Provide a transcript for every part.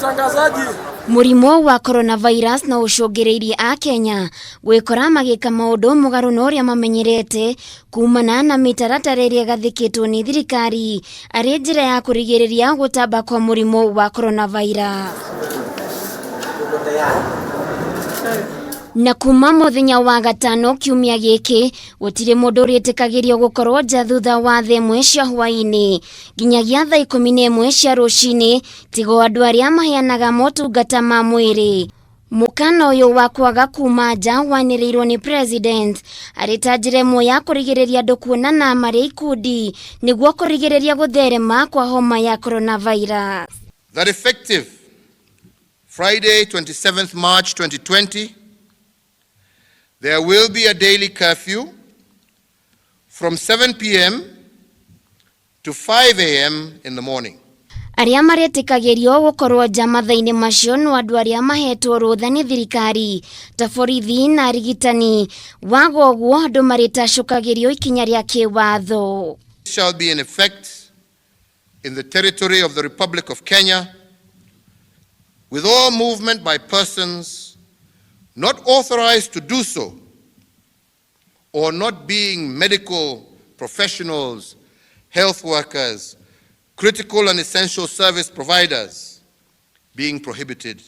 Mtangazaji. Mũrimũ wa coronavirus no ũcũngĩrĩirie Akenya gwĩkora magĩka maũndũ mũgarũ na ũrĩa mamenyerete kumana na mĩtaratara ĩrĩa ĩgathĩkĩtwo nĩ thirikari arĩ njĩra ya kũrigĩrĩria gũtamba kwa mũrimũ wa coronavirus. Na kuma mũthenya wa gatano kiumia gĩkĩ gũtirĩ mũndũ ũrĩtĩkagĩrio gũkorwo nja thutha wa thaa ĩmwe cia hwaĩ-inĩ nginyagia thaa 11 cia rũcinĩ tigo andũ arĩa maheanaga motungata ma mwĩrĩ. Mũkana ũyũ wa kwaga kuma nja wanĩrĩirwo nĩ president arĩ ta njĩra ĩmwe ya kũrigĩrĩria andũ kuonana marĩ ikundi nĩguo kũrigĩrĩria gũtherema kwa homa ya coronavirus. That effective Friday, 27th March 2020, there will be a daily curfew from 7 p.m. to 5 a.m. in the morning. Arĩa maretĩkagĩrio gũkorwo nja mathaa-inĩ macio no andũ arĩa mahetwo rũtha nĩ thirikari ta borithi na arigitani. Waga ũguo andũ marĩtacũkagĩrio ikinya rĩa kĩwatho. Shall be in effect in the territory of the Republic of Kenya, with all movement by persons not authorized to do so or not being medical professionals, health workers, critical and essential service providers being prohibited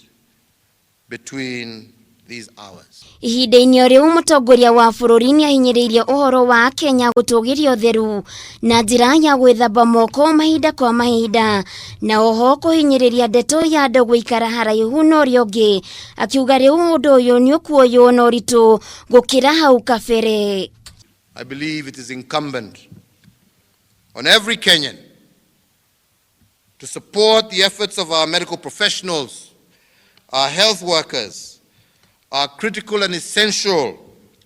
between these hours. Ihinda-inĩ o rĩu mũtongoria wa bũrũri nĩ ahinyĩrĩirie ũhoro wa Kenya gũtũgĩria ũtheru na njĩra ya gwĩthamba moko mahinda kwa mahinda na oho kũhinyĩrĩria ndeto ya andũ gũikara haraihu na ũrĩa ũngĩ, akiuga rĩu ũndũ ũyũ nĩ ũkuoywo na ũritũ gũkĩra hau kabere. I believe it is incumbent on every Kenyan to support the efforts of our medical professionals, our health workers, our critical and essential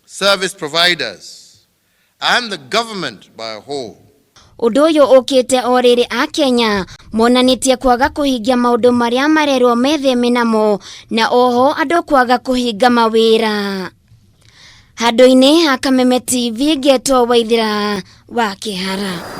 service providers, and the government by a whole. Ũndũ ũyũ ũkĩte o rĩrĩ Akenya monanĩtie kwaga kũhingia maũndũ marĩa marerwo metheme namo na oho andũ kwaga kũhinga mawĩra. Handũ-inĩ ha Kameme TV ngetwo Waithĩra wa Kĩhara.